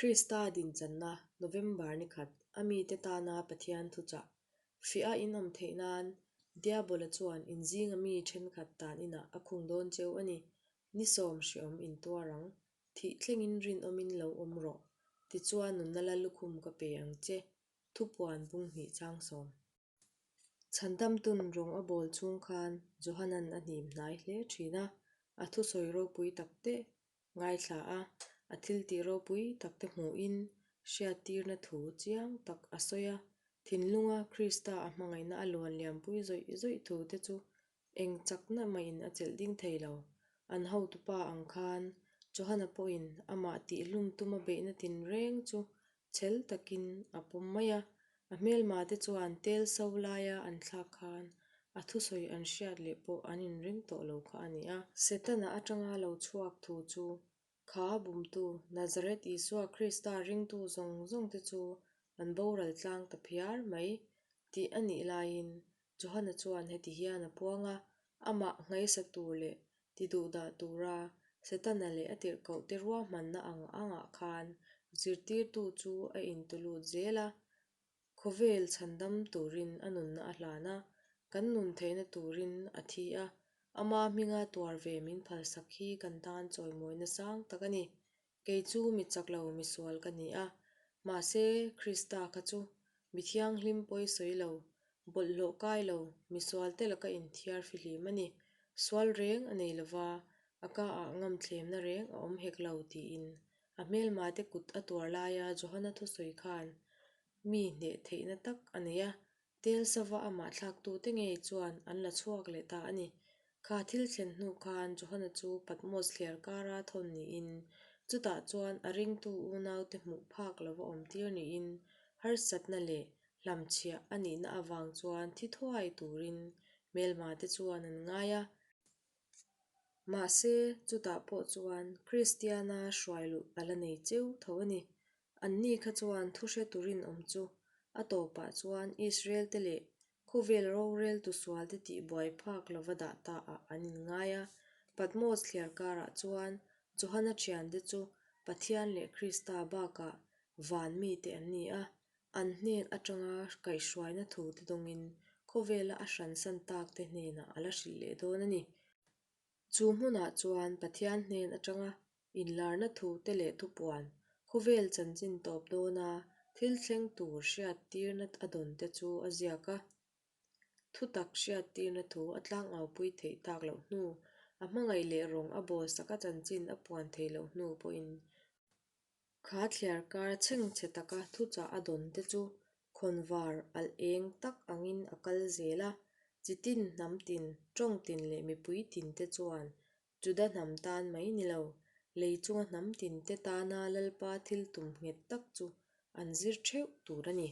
Krista dinchanna November ni khat a mite tana Pathian thuchah fiah a inawm theih nan Diabola chuan in zinga mi thenkhat tan inah a khung dawn cheu a ni. Ni sawm hreawm in tuar ang. Thih thlengin rinawmin lo awm rawh. Tichuan nunna la lukhum ka pe ang che. Thupuan bung hnih chang sawm. Chhandamtun rawng a bawl chhung khan Johanan a hnim hnai hle thin a, a thusawi ropui tak te ngaithla a, a thiltih ropui tak te hmuhin hriattirna thu chiang tak a sawi a, thinlunga Krista a hmangaihna a luan liampui zawih zawih thu te chu Eng chakna mahin a chelh ding thei lo. An hotupa ang khan Johana pawhin amah tihhlum tuma beihna tinreng chu chhel takin a pawm mai a. A hmelmate chuan tel so laia an thlak khan a thusawi an hriat leh pawh an inring tawh lo kha a ni a. Setana atanga lo chhuak thu chu kha bumtu Nazareth Isua Krista ringtu zawng zawngte chu an boral tlang ta phiar mai tih a nih laiin Johana chuan heti hian a puang a, Amah nghaisa tur leh ti duhdah tura Setana leh a tirhkohte ruahmanna ang angah khan zirtirtu chu a intulut zel a, khawvel chhandam turin a nunna a hlan a, kan nun theihna turin a thi a, ama hminga tuar ve min phalsak hi kan tan chawimawina sang tak a ni. Kei chu mi chak lo misual ka ni a, mahse Krista kha chu mi thianghlim pawi sawi lo, bawlhhlawh kai lo, misual te laka inthiar fihlim a ni. Sual reng a nei lova, a ka ah ngam thlemna reng a awm hek lo tiin a hmelmate kut a tuar laia Johana thusawi khan mi hneh theihna tak a nei a, Tel sava amah thlaktute ngei chuan an la chhuak leh ta a ni. Kha thil thlen hnu khan Johana chu Patmos thliar kara thawn niin, chutah chuan a ringtu unaute hmuh phak lova awmtir niin harsatna leh hlamchhiah a nihna avang chuan thi thuai turin hmelmate chuan an ngai a. Mahse, chutah pawh chuan Kristiana hruai luh a la nei cheu tho a ni. Anni kha chuan thu hre turin awm chu a tawpah chuan Israel te leh khawvel roreltu sual te tih buai phak lova dah ta ah an inngai a. Patmos thliar karah chuan Johana thiante chu Pathian leh Krista bakah van mite an ni a, an hnen atanga kaihhruaina thu te dawngin khawvela a hransan tak te hnenah a la hrilh leh dawn a ni. Chu hmunah chuan Pathian hnen atanga Inlarna thute leh thupuan, khawvel chanchin tawp dawna thil thleng tur hriattirna a dawnte chu a ziak a. Thutak hriattirna thu a tlangaupui theih tak loh hnu, a hmangaih leh rawng a bawl sak a chanchin a puan theih loh hnu pawhin kha thliar kar chhengchhe taka thuchah a dawnte chu khawnvar alh eng tak angin a kal zel a. Chitin, hnamtin, tawngtin leh mipui tinte chuan Juda hnam tan mai ni lo, lei chunga hnam tinte tana Lalpa thil tum nghet tak chu an zir theuh tur a ni.